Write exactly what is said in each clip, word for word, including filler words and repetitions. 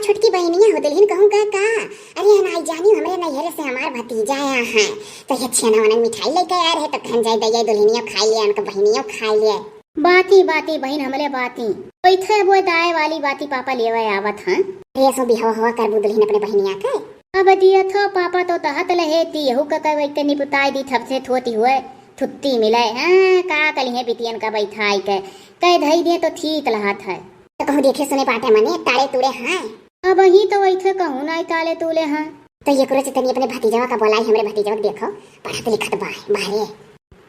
छोटकी बहिनिया हो दुलहिन कहूँ गए का? अरे नाई जानी, हमरे नैहरे से हमार भतीजा आया है, तो ये छेना वना मिठाई लेके आए रहे, तो कहन जाए दइया दुलहिनियो खाई ले, उनका बहिनियो खाई ले। बाती बाती बहिन हमले बाती। ओइथे अब वो दाए वाली बाती पापा लेवे आवत हैं। अरे सो बिहवा हवा करबू दुलहिन अपने बहिनिया के? अब दिया थो पापा तो तहत लहे ती यहू का कवे के निपुताई दी थपथे थोती हुए। थुत्ती मिले, हाँ, का कलिहे बिटियन का बैठाई के, कह धई दे तो ठीक लहत है। तो कहूँ देखे सुने बाटे मने, ताड़े तुड़े हैं। अब ही तो वैसे कहूँ नाई ताले तुले हैं। तो ये करो तनी अपने भतीजवा का बोलाई, हमरे भतीजवा के देखो, पढ़त लिखत बा, बाहरे।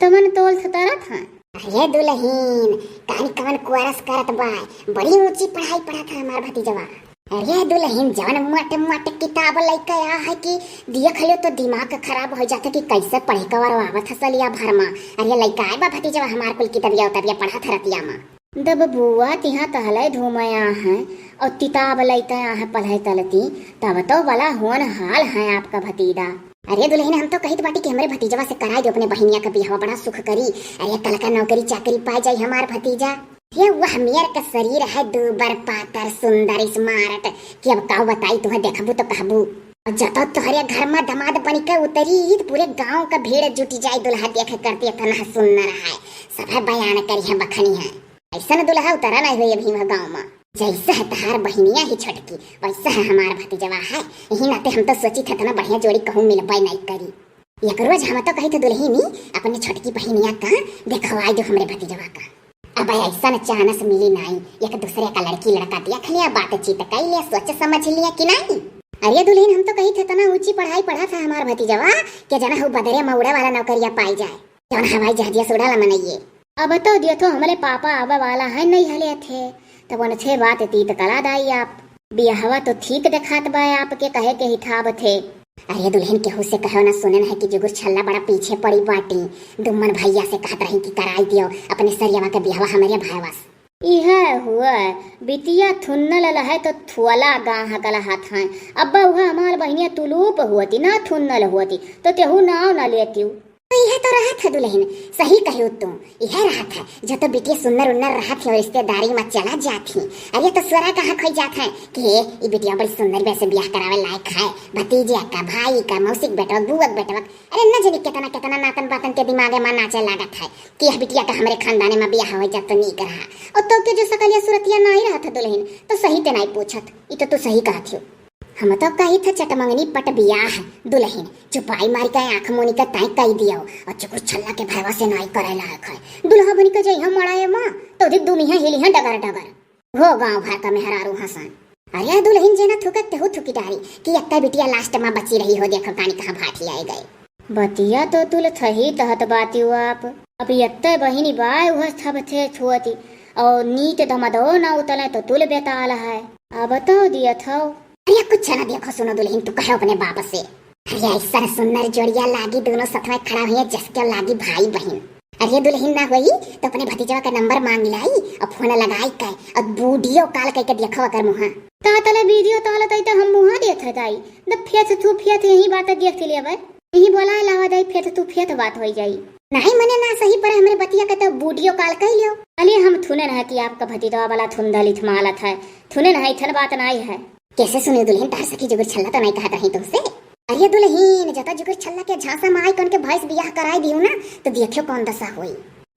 तमन तोल सतारत हैं। अरे दुलहिन, कान कवन कोरस करत बा, बड़ी ऊंची पढ़ाई पढ़त है हमार भतीजवा। अरे दुलहिन, जवन मोट मोट किताब लइके आ है कि देख लो तो दिमाग खराब हो जाता कि कैसे पढ़े के वारो आवत है सलिया भर मा। अरे लइका आए बा भतीजवा हमार कुल किताबिया उताबिया पढ़त है रतिया मा। दब बुआ तिहाँ तहले धूमया है और किताब लइके आ है पढ़े तलती, तब तो बला होन हाल है आपका भतीदा। अरे दुलहिन, हम तो कहित बाटी कि हमरे भतीजवा से कराई दो अपने बहिनिया का बियाहवा, बड़ा सुख करी। अरे कल का नौकरी चाकरी पाए जाई हमार भतीजा। ये वह मेर का शरीर है, दूबर पातर सुंदर स्मार्ट, कि अब का बताई तुहे, देखबू तो कहबू। और जब तोहरे घर में दामाद बन के उतरी तो पूरे गांव का भीड़ जुट जाई, दुल्हा देख करती इतना सुंदर है, सब है बयान करी है बखनी है। ऐसा न दुल्हा उतरा नहीं हुई अभी वह गांव में। जैसा है तहार बहिनिया ही छोटकी, वैसा है हमार भतीजवा है। यही नाते हम तो सोची थे इतना बढ़िया जोड़ी कहूँ मिलबे नहीं करी। एक रोज हम तो कही थे दुलहिनी अपने छोटकी बहिनिया का देखवाई दो हमरे भतीजवा का। अब ऐसा न चानस मिली नाई, एक दूसरे का लड़की लड़का देख लिया, बातचीत कर लिया, सोच समझ लिया कि नाई। अरे दुलहिन, हम तो कही थे इतना ऊंची पढ़ाई पढ़ा था हमार भतीजवा, के जना हो बदरे में उड़े वाला नौकरिया पाई जाए, जौन हवाई जहाजिया से उड़ाला मनइये। अब तो दियो थो हमरे पापा आवे वाला है नहीं हले थे, तब उनसे बात तीत कला दाई आप। बियाहवा तो ठीक देखात बा आपके कहे के हिठाब थे। अरे दुलहिन, केहू से कहो ना सुनन है कि जुगुर छल्ला बड़ा पीछे पड़ी बाटी। दुम्मन भैया से कहत रही कि कराई दियो अपने सरियावा के बियाहवा हमरे भाईवा से। इहे हुए बिटिया थुन्नल लहे तो थुअला गाहक लहत हैं। अब्बा उहे हमार बहिनिया तुलूप हुअती ना थुन्नल हुअती तो तेहू नाव ना लेती। तो इहे तो रहत है दुलहिन, सही कही तू। इहे रहत है, जो तो बिटिया सुन्नर उन्नर रहत है और रिश्तेदारी में चला जात ही। अरे तो स्वरा कहाँ खोई जात है कि ए, ई बिटिया बड़ी सुन्नर, वैसे बियाह करावे लायक है, भतीजे का, भाई का, मौसी के बेटवा, बुआ के बेटवा। अरे न जानी कितना कितना नातन बातन के दिमागे में नाचे लागत है कि यह बिटिया का हमरे खानदाने में बियाह हो जात तो नीक रहा। और तो के जो सकलिया सुरतिया नाई रहत है दुलहिन, तो सही ते नाई पूछत, ई तो तू सही कहत हो। हम तो कही थे चटमंगनी पट बियाह दुलहिन, चुपाई मारी का आँख मोनी का ताई कई दियो, और चुकुर छल्ला के भरवा से नाई करे लायक है। दुल्हा बनी के जइहा मड़ाए माँ, तो दिख दुनिया हिली है डगर डगर। हो गाँव भर का मेहरारू हंसन। अरे दुलहिन जेना थूकत तेहू थूकी डारी, कि यत्ता बिटिया लास्ट में बची रही हो, देखो कानी कहाँ भाठी आए गए। बतिया तो तुल थही तहत बाती हो आप। अब यत्ते बहिनी बाय उहस थब थे छुअती, और नीत दमदो ना उतले तो तुल बेताल है। अब तो दिया थो। अरे कुछ ना देखो सुनो दुलहिन, तू कहे अपने बाप से। अरे ऐसा सुंदर जोड़िया लागी, दोनों सथवा खड़ा हुए जस के लागी भाई बहिन। अरे दुलहिन ना होई तो अपने भतीजवा का नंबर मांग लाई और फोन लगाई के और वीडियो कॉल करके देखो अगर मुहा। ता तले वीडियो तहलत आई तो हम मुहा देत है दाई। द फेथ तू फेथ यही बात देख लेबे। यही बोला लावा दाई, फेथ तू फेथ बात होई जाई। नहीं मने ना सही पर हमरे बतिया के तो वीडियो कॉल कर लियो। अले हम थुने न है कि आपका भतीजवा वाला थुंदल इथमालत है। थुने न है, इथन बात नाई है। कैसे सुने दुलहिन, तार सखी जुगुर छल्ला तो नाई कहत रही तुमसे। अरे दुलहिन, जता जुगुर छल्ला के झांसा में आई कौन के भैंस बियाह कराई दियो ना, तो देखियो कौन दशा होई।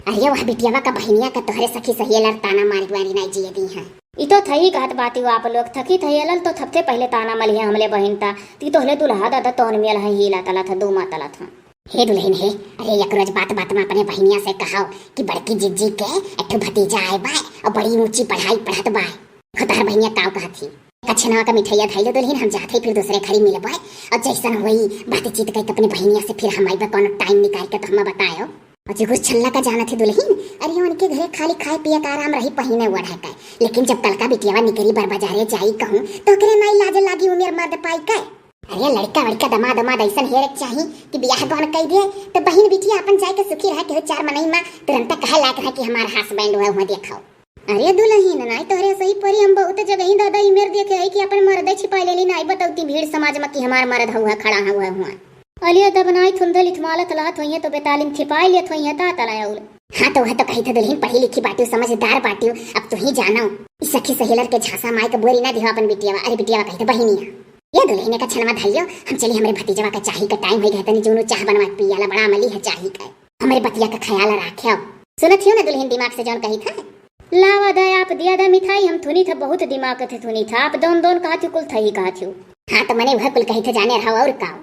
अरे वह बिटियावा का बहिनिया का तोहरे सखी सहेलर ताना मारी मारी नाई जिए दी हैं। ई तो थही कहत बाती हो आप लोग, थकी थहेलल तो थपते पहले ताना मलिहे हमले बहिन ता, ती तोहले दुल्हा दादा तोहन मेल है हीला तला था, दूमा तला था। हे दुलहिन हे, अरे एक रोज बात बात में अपने बहिनिया से कहो कि बड़की जिज्जी के एक ठो भतीजा आए बाय और बड़ी ऊंची पढ़ाई पढ़त बाय। हो तोहर बहिनिया काव कहत ही? कछनवा का मिठाइया धइलो दुलहिन, हम जात हई फिर दूसरे घड़ी मिलबे। और जैसन होई बातचीत करके अपने बहिनिया से फिर हम आइबे, कौनो टाइम निकाल के तो हमें बतायो। और जुगुर छल्ला का जानत है दुलहिन, अरे उनके घरे खाली खाए पिए का आराम रही, पहिने ओढ़े का। लेकिन जब कल का बिटियावा निकरी बर बाजारे जाई कहूँ तो ओकरे नाई लाज लागी उमेर मर्द पाई के। अरे लड़का वड़का दमाद उमाद ऐसन हेरे के चाही कि बियाह गौन कई दे तो बहिन बिटिया अपन जाए के सुखी रहे, केहू चार मनई में तुरंत कहे लायक रहे कि हमार हस्बैंड हुआ, हुआ देखो। अरे दुलहिन, नाई तोहरे सही परी, हम बहुत जगह ही दादा ई मेर देखे है कि अपन मर्दे छिपाई लेली, नाई बतौती भीड़ समाज में कि हमार मर्द हुआ खड़ा हुआ हुआ। अलिया दब नाई थुंधल इथमालत लहत होइहे तो बेतालिन छिपाई लेत होइहे ता तला अउल। हाँ, तो वह तो कही थे दुल्हन, पढ़ी लिखी बाटियो, समझदार बाटियो, अब तू ही जानो। ई सखी सहेलर के झांसा माई के बोरी ना दिहो अपन बिटियावा। अरे बिटियावा कही थे बहिनिया, ये दुल्हन का छनवा धइयो, हम चली, हमरे भतीजवा का चाही का टाइम हो गया, तनी जूनू चाह बनवा के पियाला, बड़ा अमली है चाही का, हमरे बतिया का ख्याल राख्यो। सुनत हियो ना दुल्हन, दिमाग से जौन कही थे। लावा दा आप दिया दा मिठाई, हम थुनी थे बहुत दिमाग के थे थुनी थे, आप दोन दोन कहा थी कुल थही कहा थी। हाँ, तो मने वह कुल कही थे जाने रहो और का।